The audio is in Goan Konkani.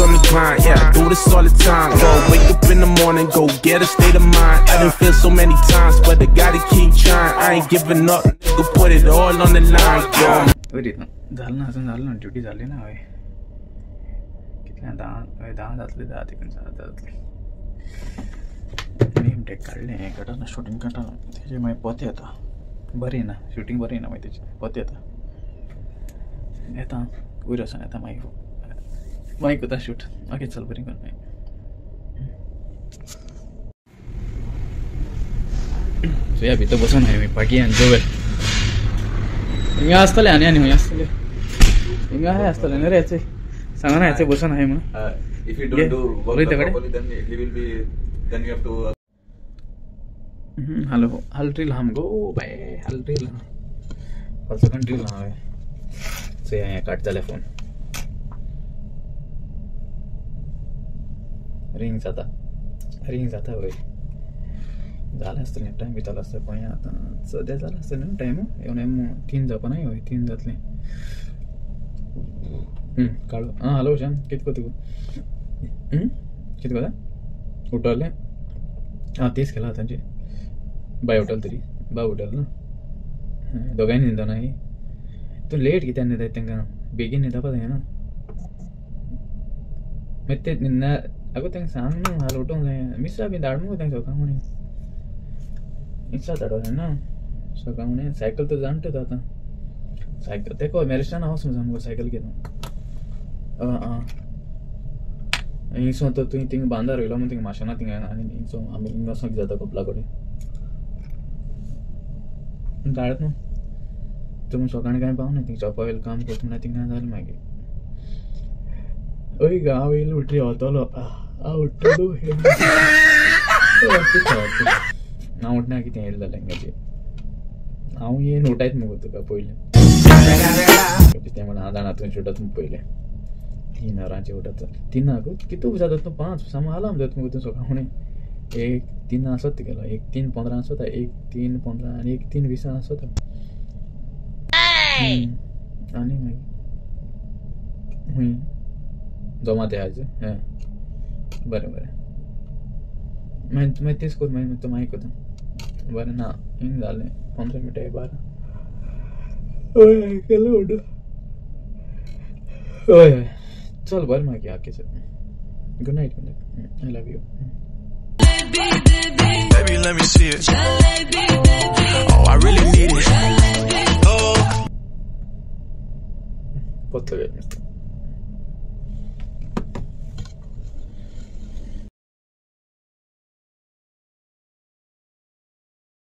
on the grind, yeah, I do this all the time. Go wake up in the morning, go get a state of mind. I done feel so many times, but I gotta keep trying. I ain't giving up, nigga, put it all on the line. Yo. झालं ना अजून झालं ना ड्युटी झाली ना हय कितले 10 10 जातले 10 तिकून जातले नेम टॅग काडलें हें काडटा ना शुटींग काडटा तेजें मागीर पोते येता बरें ना शुटींग बरें ना मागीर तेजें पोते येता येता वयर वचोन येता मागीर मागीर कोता शूट ओके चल बरें कर मागीर. सो या भितर बसून हांवें पागी आनी जोवेल हिंगा आसतलें आनी आनी खंय आसतलें हिंगा आहाय आसतलें न्हू रे हेचे सांगना हेचे बसून आहाय म्हणून. If you don't do work properly, then he will be, then you have to. Hello हल ड्रिल हम गो बाय हल ड्रिल हल सेकंड ड्रिल हांवें. सो हें काट जालें फोन रिंग जाता रिंग जाता वय जालें आसतलें टायम बी जालो आसतलो पळय आतां सद्या जालें आसतलें न्हू टायम येवन 3 जावपा ना हय 3 जातलें. काडो आं हॅलो शान कितें कोता तूं कितें कोता उठलें आं तीस केला तांचे बाय हॉटेल तरी बाय हॉटेल ना दोगांयनी न्हिदना ही तूं लेट कित्याक न्हिदाय तांकां बेगीन न्हिदपा जाय ना मागीर ते न्हिदना आगो तांकां सांग न्हू हाल उठोंक जाय मिसळा बी धाड मुगो तांकां सकाळ फुडें मिसळा धाडो जाय ना सकाळ फुडें सायकल तर जाणटा तूं आतां सायकल तेका मॅरिस्टान वचूंक जाय मुगो सायकल घेवन आं आं हिंगसो तर तुवें थिंगा बांदार रोयलो म्हूण थिंगा माशेना थिंगा आनी हिंगसो आमी हिंगा वचोंक जाता कपला कडेन धाडत न्हू तुमी सकाळीं कांय पावना थिंगा शॉपा वयलें काम करता म्हणल्यार थिंगा जालें मागीर हय गा हांव येयलो उठरी वतलो हांव उठ्ठलो हांव उठना कितें येयलें जाल्यार हिंगाचेर हांव येवन उठायत मुगो तुका पयलें कितें म्हण हांव जाणा तूं उठत पयलें 3 वरांचेर उठत 3 गो कितू जाता तूं 5 साम आलार्म जाता मुगो तूं सकाळ फुडें 1 3 आसत तुगेलो 1 3:15 आसता 1 3:15 आनी 1 3:20 आसता आनी मागीर हूंय जमा ते आयज हें बरें बरें मागीर मागीर तेच कोत मागीर तूं मागीर कोता बरें ना हिंग जालें 15 मिनटां 12 हय केलो उड हय हय चल बरें मागीर ओके चल good night good night I love you. Baby, let me see it. Oh, I really need it. Oh. पोतलो